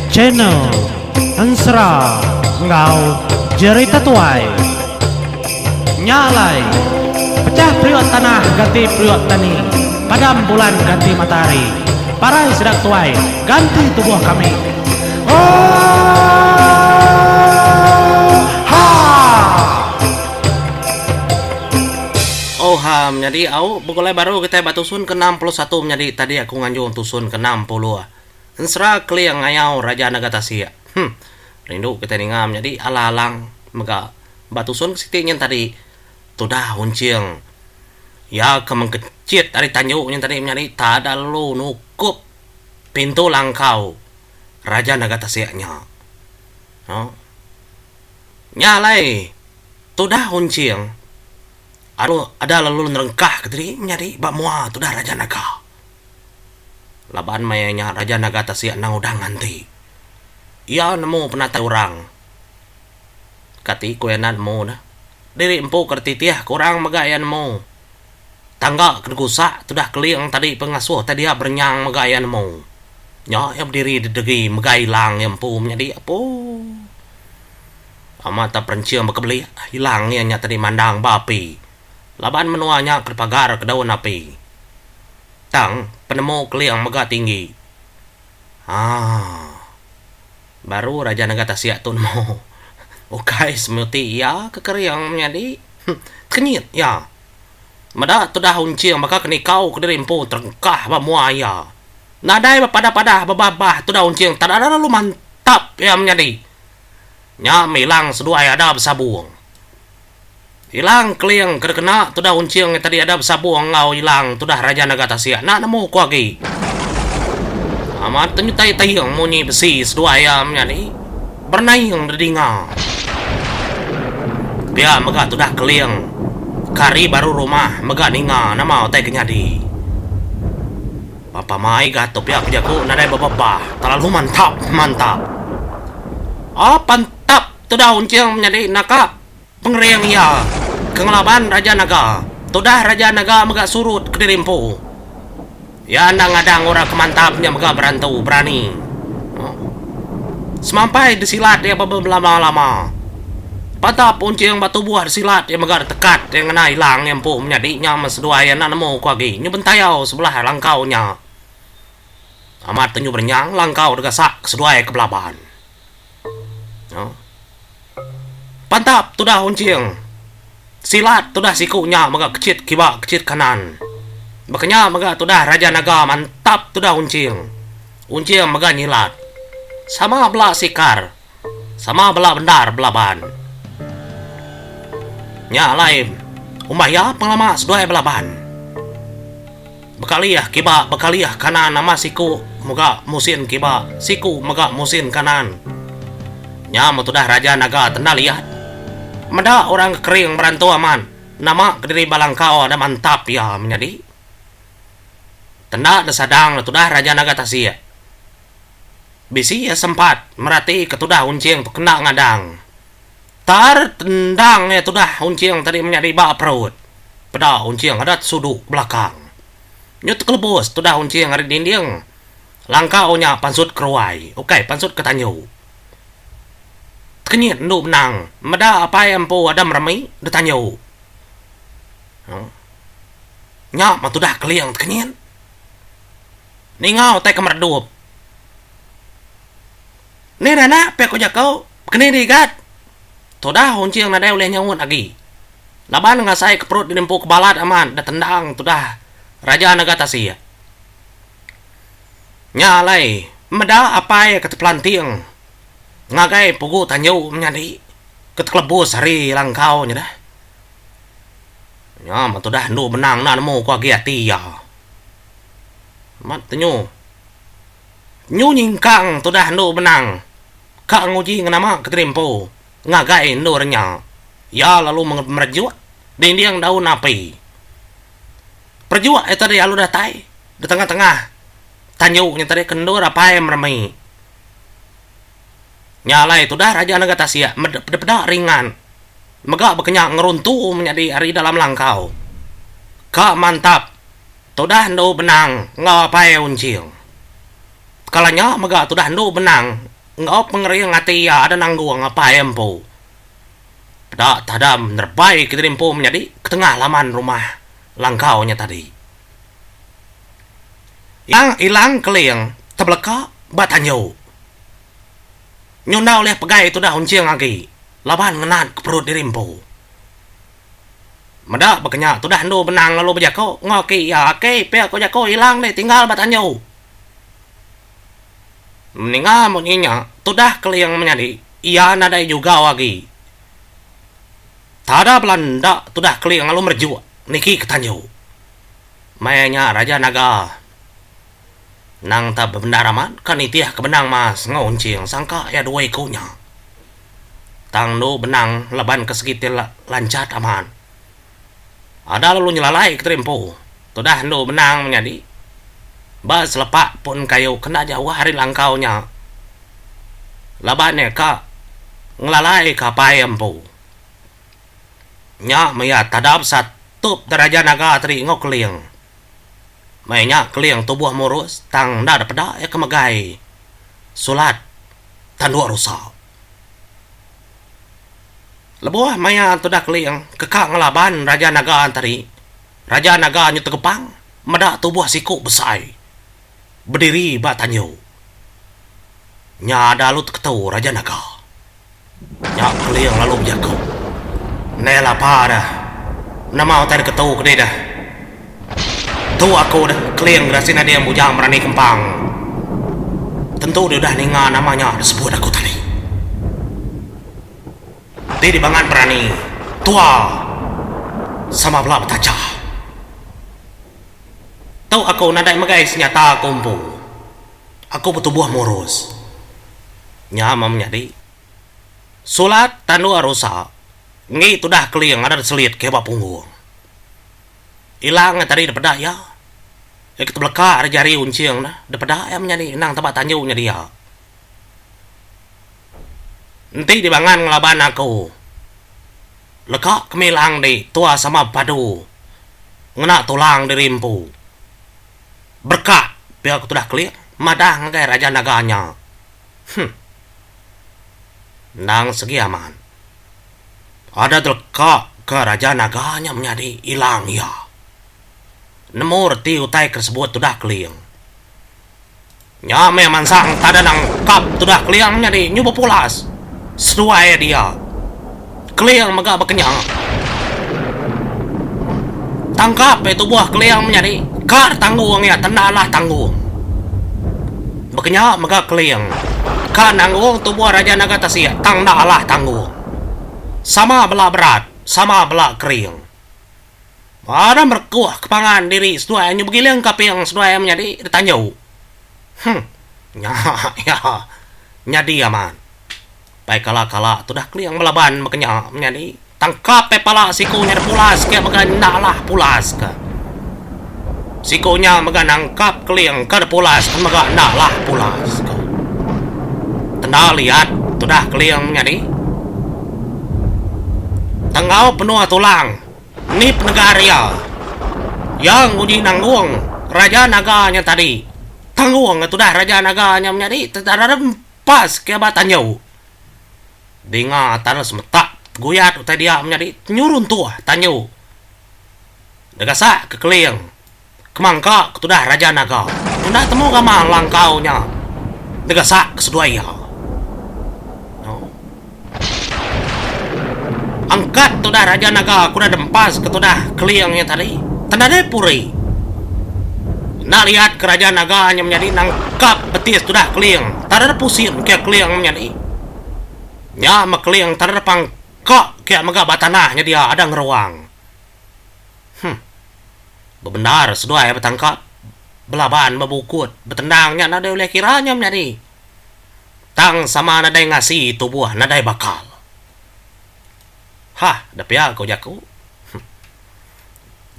Channel Ensera enggau Jerita Tuai. Nya alai, pecah periuk tanah ganti periuk tani, padam bulan ganti matahari, parai sida tuai ganti tubuh kami. Oohaa! Oha menyadi au begulai baru kitai ba tusun ke 61 menyadi tadi aku nganjung tusun ke 60. Ensera Keling Ngayau Raja Naga Tasik. Huh. Rindu kitai ninga menyadi alang alang mega ba tusun ke siti nyin tadi tudah unching iya ke mengkechit ari tanju nyin tadi menyadi tada lalu nukup pintu langkau Raja Naga Tasik nya. Huh. Nya alai tudah unching aru ada lalu nerengkah kediri menyadi ba mua tudah Raja Naga. Laban maya nya Raja Naga Tasik endang udah nganti. Iya nemu penatai orang. Kati ku iya enda nemu neh. Diri empu ke dititih ke orang mega iya nemu. Tangga ke digusak tudah keling tadi pengasuh tai dia berenyang mega iya nemu. Nya iya bediri dedegi megai ilang iya empu menyadi apu. Amat tak perenching bekebelik ilang iya nya tadi mandang ba api. Laban menua nya ke dipagar ke daun api. Tang, penemu Keling mega tinggi. Haa. Baru Raja Naga Tasik tu nemu. Ukai semuti iya ke kering menyadi. Tekenyit iya. Meda tudah Unching baka ke nikau kediri empu terengkah ba mua iya. Nadai bepadah-padah bebah-bah tudah Unching tada lalu mantap iya menyadi. Nya meh ilang seduai ada besabung. Ilang Keling ke dikena tudah Unching tadi ada besabung enggau Ilang tudah Raja Naga Tasik enda nemu ku agi. Amat tenyutai taing munyi besi seduai iya menyadi berenaing dedinga. Pia mega tudah Keling ke ari baru rumah mega ninga nama utai ke nyadi. Pamai ga tu pia ku jaku nadai bebebah terlalu mantap mantap. Oh pantap tudah Unching menyadi naka. Pengering iya ke ngelaban Raja Naga. Tudah Raja Naga mega surut kediri empu. Iya enda ngadang orang ke mantap nya mega berantu berani. Semampai disilat iya bebelama-lama. Pantap unching ba tubuh disilat iya mega ditekat iya ngena ilang iya empu menyadi nya men seduai iya enda nemu ku agi nyu bentayau sebelah langkau nya. Amat nyu berenyang langkau degasak seduai ke belaban. Pantap tudah Unching. Silat tudah siku nya mega kechit kiba kechit kanan. Baka nya mega tudah Raja Naga mantap tudah Unching. Unching mega nyilat. Sama bela sikar. Sama bela bendar belaban. Nya alai umbah iya pengelama seduai belaban. Bekalih kiba bekalih kanan nama siku mega musin kiba siku mega musin kanan. Nya metudah Raja Naga tenda liat. Meda orang ke kering berantu amat nama kediri ba langkau ada mantap iya menyadi. Tenda desadang tudah Raja Naga Tasik. Bisi iya sempat merati ke tudah Unching tu kena ngadang. Tar tendang iya tudah Unching tadi menyadi ba perut. Peda Unching ada tesudu ke belakang. Nyu tekelebus tudah Unching ari dinding langkau nya pansut ke ruai ukai pansut ke tanju. Tekenyit endu benang meda apai empu ada meremi ditanju. Nya meh tudah Keling tekenyit. Ninga utai ke meredup. Ni dah anak pia ku jaku, keni diigat. Tudah Unching nadai ulih nyaut agi. Laban ngasai ke perut dinempu ke balat amat da tendang tudah Raja Naga Tasik. Nya alai meda apai ke tepelanting ngagai pugu tanju menyadi ke tekelebus ari langkau nya dah. Nya meh tudah endu benang enda nemu ku agi ati iya. Amat tenyu. Nyu nyingkang tudah endu benang ka nguji ngenama kediri empu ngagai endur nya. Iya lalu merejuk dinding daun api. Perejuk iya tadi lalu datai di tengah-tengah tanju nya tadi ke endur apai meremi. Nya alai tudah Raja Naga Tasik meda ringan mega bekenya ngeruntu menyadi ari dalam langkau ka mantap. Tudah endu benang enggau apai Unching. Kala nya mega tudah endu benang enggau pengering ati iya ada nanggung apai empu. Peda Tadam nerebai kediri empu menyadi ke tengah laman rumah langkau nya tadi. Ilang ilang keling tebeleka ba tanju. Nyu enda ulih pegai tudah Unching agi laban ngenat ke perut diri empu. Meda baka nya tudah endu benang lalu bejako enggau aki iya, Aki, pia ko jako ilang deh tinggal ba tanju. Ninga munyi nya tudah keling menyadi iya nadai jugau agi. Tada bela enda tudah keling lalu merejuk niki ke tanju. Maya nya Raja Naga nang ta bebendar amat ka nitih ke benang mas enggau Unching sangka iya dua iku nya. Tang endu benang laban ke segi ti lanchat amat. Ada lalu nyelalai ke empu. Tudah endu benang menyadi ba selepak pun kayu ke enda jauh ari langkau nya laban iya ka ngelalai ke apai iya empu. Nya meh iya tadap satup deraja naga tadi enggau keling. Meh nya keling tubuh murus tang enda depeda iya ke megai sulat tanduk rusa. Lebuh maya tudah Keling ke ka ngelaban Raja Naga tadi, Raja Naga nyu tegepang meda tubuh siku besai bediri ba tanju. Nya ada lalu teketu Raja Naga. Nya Keling lalu bejaku, Ndai lapa dah. Nama utai diketu ke dih dah. Tu aku dah Keling Gerasi Nading Bujang Berani Kempang. Tentu dih udah ninga nama nya disebut aku tadi. Ti dibangat berani tua sama bela betaja. Tu aku nadai megai senyata aku empu. Aku betubuh murus. Nya meh menyadi. Sulat tanduk rusa enggi tudah keling ada diselit ke ba punggung. Ilang tadi dipeda iya. Iya ke tebeleka ari jari unching ne dipeda iya menyadi endang teba tanju nyadi iya. Enti dibangan ngelaban aku leka kemilang di tua sama bepadu ngena tulang diri empu. Bereka pia ku tudah keling madah ngagai Raja Naga nya. Huh. Endang segi amat. Ada teleka ke Raja Naga nya menyadi ilang iya. Nemu reti utai ke disebut tudah keling. Nya meh mansang tada nangkap tudah Keling nyadi nyu bepulas seduai dia. Keling mega bekenya. Tangkap meh tubuh Keling menyadi ka ditanggung iya tenda alah tanggung. Bekenya mega Keling ka nanggung tubuh Raja Naga Tasik tang enda alah tanggung. Sama bela berat, sama bela kering. Baram rekuh ke pangan diri seduai nyu begiling kaping seduai menyadi ditanju. Huh. Nya iya nyadi amat. Pai kala-kala tudah keling belaban baka nya menyadi tangkap ai pala siku nya dipulas ke mega enda alah pulas ka. Siku nya mega nangkap keling ke dipulas ke mega enda alah pulas ka. Tenda liat tudah keling menyadi. Tenggau penuh tulang. Ni penegar iya. Iya nguji nanggung Raja Naga nya tadi. Tanggung ga tudah Raja Naga nya menyadi terempas ke ba tanju. Dinga tanah semetak teguyat utai dia menyadi nyuruntuh tanju. Degasak ke keling. Kemangka ke tudah Raja Naga. Enda temu gamal langkau nya degasak ke seduai iya. No. Angkat tudah Raja Naga ke udah dempas ke tudah Keling nya tadi. Tendadai puri. Enda liat ke Raja Naga nya menyadi nangkap betis tudah Keling. Tadai pusin ke Keling menyadi. Nya meh Keling tadai pangka ke mega ba tanah nya dia ada ngeruang. Huh. Bebendar seduai betangkap, belaban, bebukut, betendang nya nadai ulih kira nya menyadi. Tang sama nadai ngasi tubuh nadai bakal. Hah da pia ko jaku. Huh.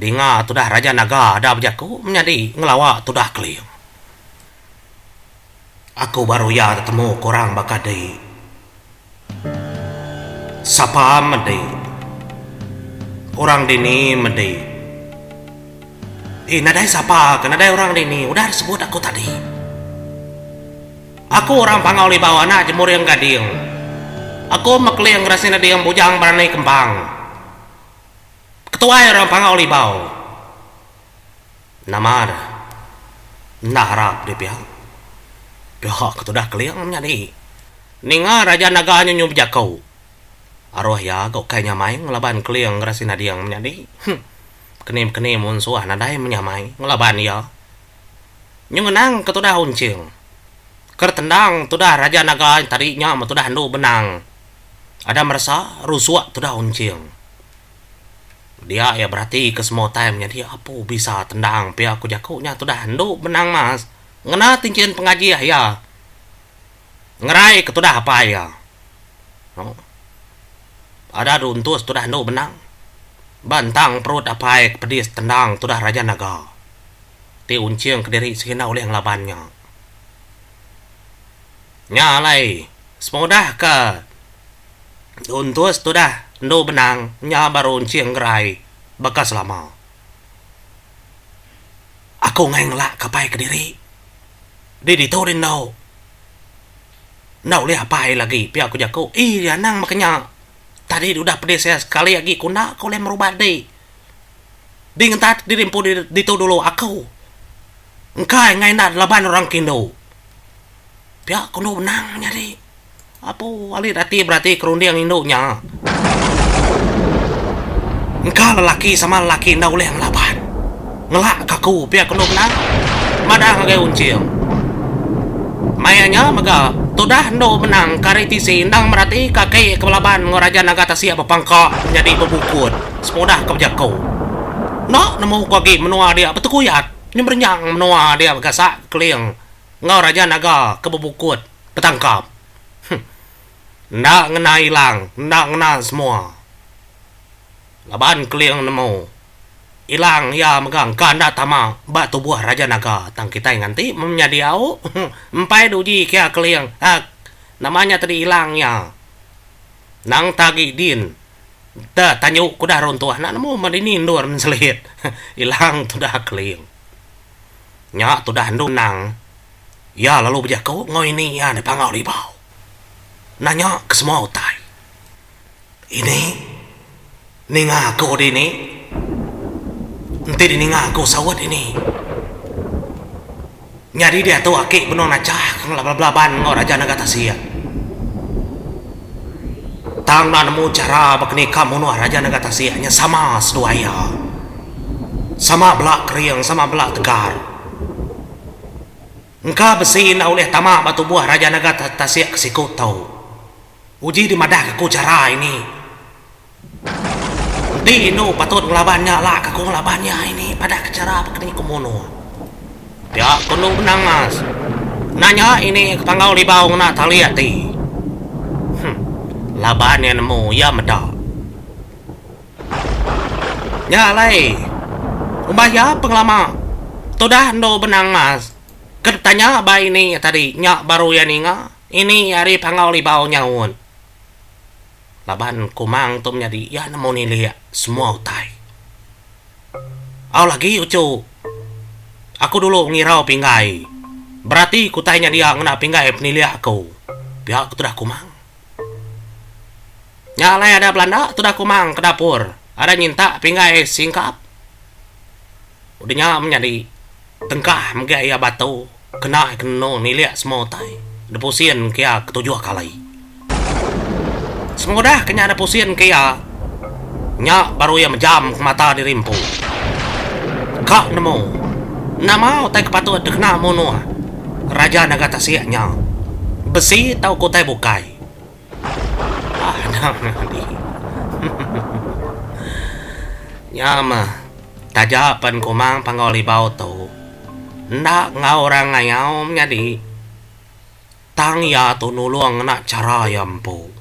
Dinga tudah Raja Naga ada bejaku menyadi ngelawa tudah Keling. Aku baru iya tetemu ke orang baka di. Sapa medi. Orang dini medi. Eh nadai sapa ke nadai orang dini udah disebut aku tadi. Aku orang Panggau Libau anak Jemuring Gading. Aku mekeling Gerasi Neding Bujang Berani Kempang. Ketuai orang Panggau Libau. Nama deh. Enda arap deh pia. Pia ke tudah keling menyadi. Ninga Raja Naga nyu nyu bejaku. Aruh iya ga ukai nyamai ngelaban Keling Gerasi Nading menyadi. Huh. Keni-keni munsuh nadai menyamai ngelaban iya. Nyu ngenang ke tudah Unching. Ker tendang tudah Raja Naga tadi nya meh tudah endu benang. Ada meresa rusuk tudah Unching. Dia iya berati ke semua utai menyadi apu bisa tendang pia ku jaku nya tudah endu benang mas ngena tinchin pengajih iya ngerai ke tudah apai iya. Ada runtus tudah endu benang. Ba entang perut apai ke pedis tendang tudah Raja Naga. Ti unching kediri sigi enda ulih ngelaban nya. Nya alai sepengudah ke runtus tudah endu benang nya baru unching gerai baka selama. Aku enggai ngelak ke apai kediri. Di ditu di endu. Enda ulih apai lagi pia ku jaku. Ii anang maka nya. Tadi udah pedis iya sekali agi ku enda ku ulih merubat di. Di ngentat diri empu ditu dulu aku. Engka enggai enda laban orang ke indu. Pia ku endu benang nyadi. Apu alit ati berati ke runding indu nya. Engka lelaki sama lelaki enda ulih ngelaban. Ngelak ka aku pia ku endu benang madah ngagai Unching. Maya nya mega tudah endu benang ke ari tisi endang merati ka ake ke belaban enggau Raja Naga Tasik bepangka nyadi bebukut sepengudah ke bejaku. Enda nemu ku agi menua dia betekuyat nyemerenyang menua dia begasak keling enggau Raja Naga ke bebukut betangkap. Huh. Enda ngena ilang enda ngena semua. Laban Keling nemu, ilang iya mega engka enda tama ba tubuh Raja Naga tang kitai nganti meh nyadi au empai diuji kia Keling ak nama nya tadi ilang iya. Nang ta agi din te tanju ke udah runtuh enda nemu meh dini endur menselit ilang tudah Keling. Nya tudah endu nang iya lalu bejaku enggau ini iya dipangau libau nanya ke semua utai. Ini, ninga aku dini. Enti dininga aku saut ini. Nyadi diatu aki benung nachah ke belaban enggau Raja Naga Tasik. Tang enda nemu chara baka ni ka munuh Raja Naga Tasik nya sama seduai iya. Sama bela kering, sama bela tegar. Engka besi enda ulih tama ba tubuh Raja Naga Tasik ke siku tu. Uji dimadah ke ku chara ini. Enti indu patut ngelaban nya la ke ku ngelaban iya ini padah ke chara baka ni ku munuh. Pia ku endu benang mas. Nanya ini ke Panggau Libau ngena tali ati. Huh. Laban iya nemu iya meda. Nya alai umbah iya pengelama tudah endu benang mas ke ditanya ba ini tadi nya baru iya ninga. Ini ari Panggau Libau nyaut. Laban Kumang tu menyadi iya nemu nilik semua utai. Au lagi uchu. Aku dulu ngirau pinggai. Berati ku utai nya dia ngena pinggai penilik aku. Pia ku tudah Kumang. Nya alai ada belanda tudah Kumang ke dapur ada nyintak pinggai singkap. Udah nya menyadi tengkah mega iya batu. Kena ke nemu nilik semua utai depusin ke iya ketujuh kali. Semengudah ke nya depusin ke iya, nya baru iya mejam ke mata diri empu. Ka nemu nama utai ke patut dikena munuh Raja Naga Tasik nya, besi tauka utai bukai. Ah enda nyadi. Nya meh taja pen Kumang Panggau Libau tu enda enggau orang ngayau menyadi tang iya tu nulung ngena chara iya empu.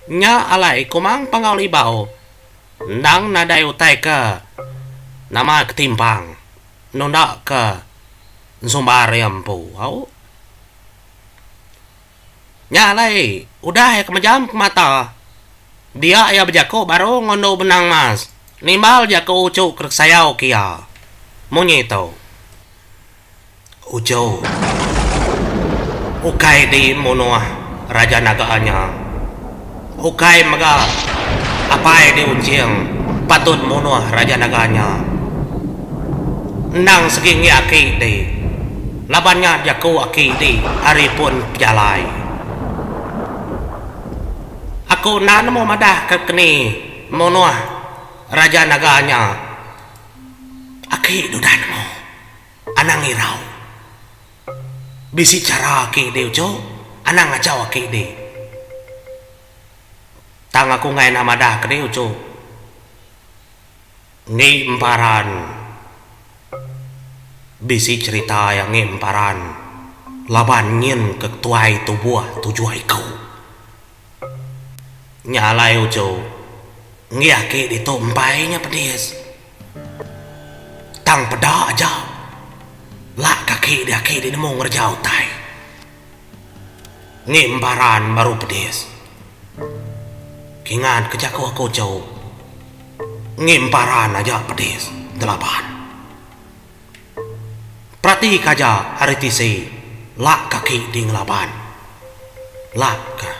Nya alai Kumang Panggau Libau endang nadai utai ke nama ketimpang nunda ke ensumbar iya empu au. Nya alai, udah iya ke mejam ke mata. Dia iya bejaku baru ngundu benang mas. Nimbal jaku uchu ke sayau ke iya. Munyi tu. Ujo. Ukai di munuh Raja Naga nya. Ukai mega apai di Unching patut munuh Raja Naga nya. Endang segi enggi aki di laban nya jaku aki di ari pun pejalai. Aku enda nemu madah ke keni munuh Raja Naga nya. Aki udah nemu. Anang irau. Bisi chara aki di uchu, anang ngachau aki di. Tang aku enggai enda madah ke di uchu. Enggi emparan. Bisi cherita iya enggi emparan laban nyin ke tuai tubuh tujuh iku. Nya alai uchu, enggi aki ditu empai nya pedis. Tang peda aja lak kaki di aki di nemu ngereja utai. Ngi emparan baru pedis. Kingat ke jaku aku uchu, ngi emparan aja pedis delaban. Perati ka aja ari tisi lak kaki di ngelaban. Lak ka.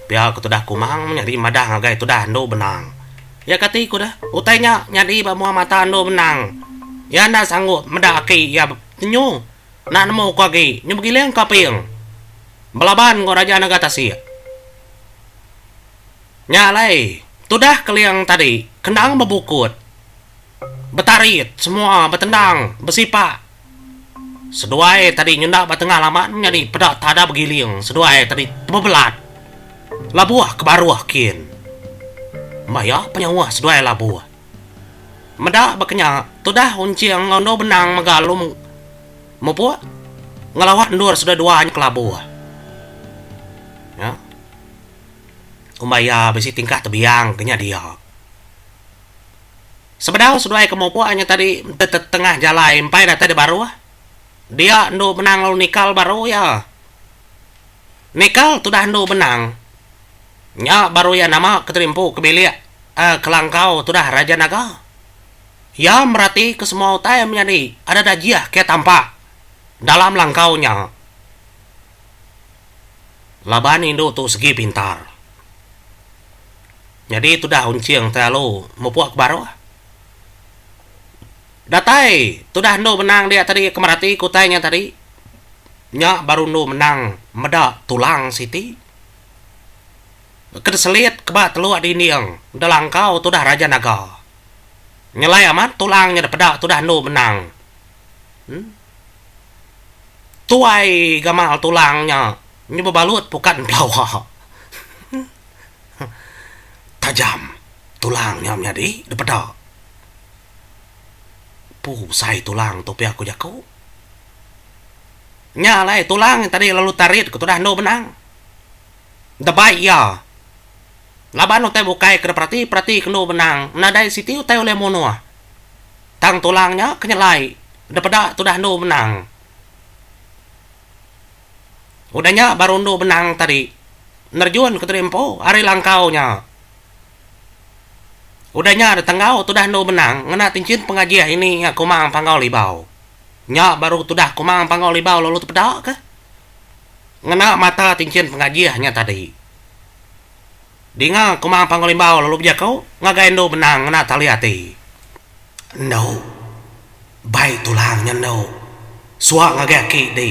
Pia ku tudah Kumang menyadi madah ngagai tudah endu Benang. Iya kati ku deh, utai nya nyadi ba mua mata endu Benang. Iya enda sanggup meda aki iya nyu enda nemu ku agi nyu begiling ka ping belaban enggau Raja Naga Tasik. Nya alai tudah Keling tadi kendang bebukut. Betarit, semua betendang, besipak. Seduai tadi nyenda ba tengah laman nyadi peda tada begiling seduai tadi tebebelat labuh ke baruh kin. Maya penyauh seduai labuh. Meda ba kenya tudah Unching enggau Endu Benang mega lalu mupuk ngelawa endur seduai dua nya ke labuh. Nya. Kumbai iya bisi tingkah tebiang ke nya dia. Sebedau seduai ke mupuk nya tadi tetengah jalai empai datai di baruh, dia endu benang lalu nikal baru iya. Nikal tudah endu benang, nya baru iya nama ke terimpu ke bilik kelangkau tudah Raja Naga. Iya merati ke semua utai menyadi ada dajih ke tampak dalam langkau nya. Laban indu tu segi pintar. Nyadi tudah Unching tai alu mupuk ke baruh. Datai tudah endu menang dia tadi ke merati ke utai nya tadi. Nya baru endu menang meda tulang siti. Ke diselit ke ba teluk dinding delangkau tudah Raja Naga. Nyelai amat tulang nya dipeda tudah endu menang. Em. Tuai gamal tulang nya nyu bebalut pukat empelawa. Tajam tulang nya menyadi dipeda. Pu besai tulang tu pia ku jaku. Nya alai tulang nya tadi lalu tarit ku tudah endu benang. Debai iya. Laban utai bukai ke diperati perati ke endu benang nadai siti utai ulih munuh. Tang tulang nya ke nyelai dipeda tudah endu benang. Udah nya baru endu benang tadi nerjun ke tadi empu ari langkau nya. Udah nya ditenggau tudah endu benang ngena tinchin pengajih ini iya Kumang Panggau Libau. Nya baru tudah Kumang Panggau Libau lalu tepeda ke ngena mata tinchin pengajih nya tadi. Dinga Kumang Panggau Libau lalu bejaku ngagai endu benang ngena tali ati. Endu. Bai tulang nya endu. Suak ngagai aki di.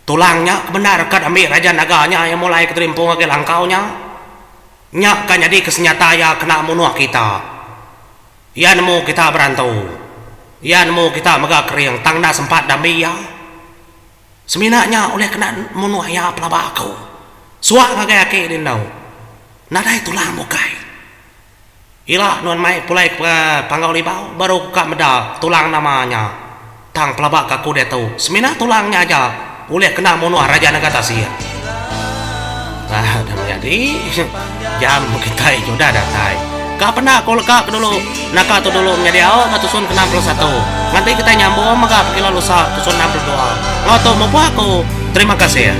Tulang nya ke bendar ka diambi Raja Naga nya iya mulai ke terimpu ngagai langkau nya. Nya ka nyadi ke senyata iya kena munuh kita. Iya nemu kita berantu. Iya nemu kita mega kering tang enda sempat diambi iya. Semina nya ulih kena munuh iya pelaba aku. Suak ngagai aki di endu. Nadai tulang bukai. Ila nuan mai pulai ke Panggau Libau baru ku ka meda tulang nama nya. Tang pelaba ka aku diatu semina tulang nya aja ulih kena munuh Raja Naga Tasik. Dah menyadi jam kitai udah datai. Ka penda ku leka ke dulu naka tu dulu menyadi au ba tusun ke 61. Nganti kitai nyambung mega pegila lusa tusun 62. Enggau tu mupuk aku. Terima kasih.